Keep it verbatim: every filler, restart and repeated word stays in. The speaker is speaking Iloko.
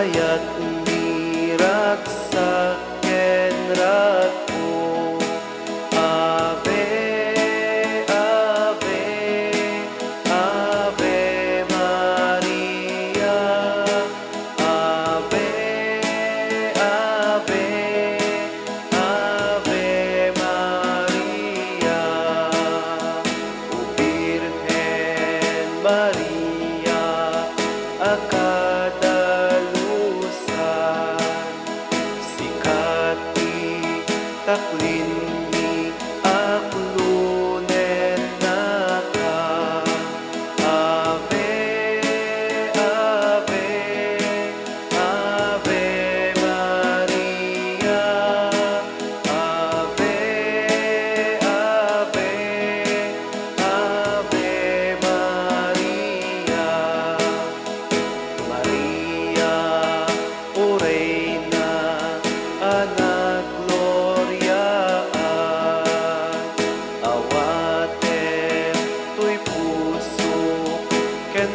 Kayat ni ragsak ken rago. Ave, ave, Ave Maria. Ave, ave, Ave Maria. O Birhen Maria a kadalusan, sika ti taklinmi a klonennaka. Ave, ave, Ave Maria. Ave, ave, Ave Maria. Maria, O Reina a nagloriaan, awatem toy pusok ken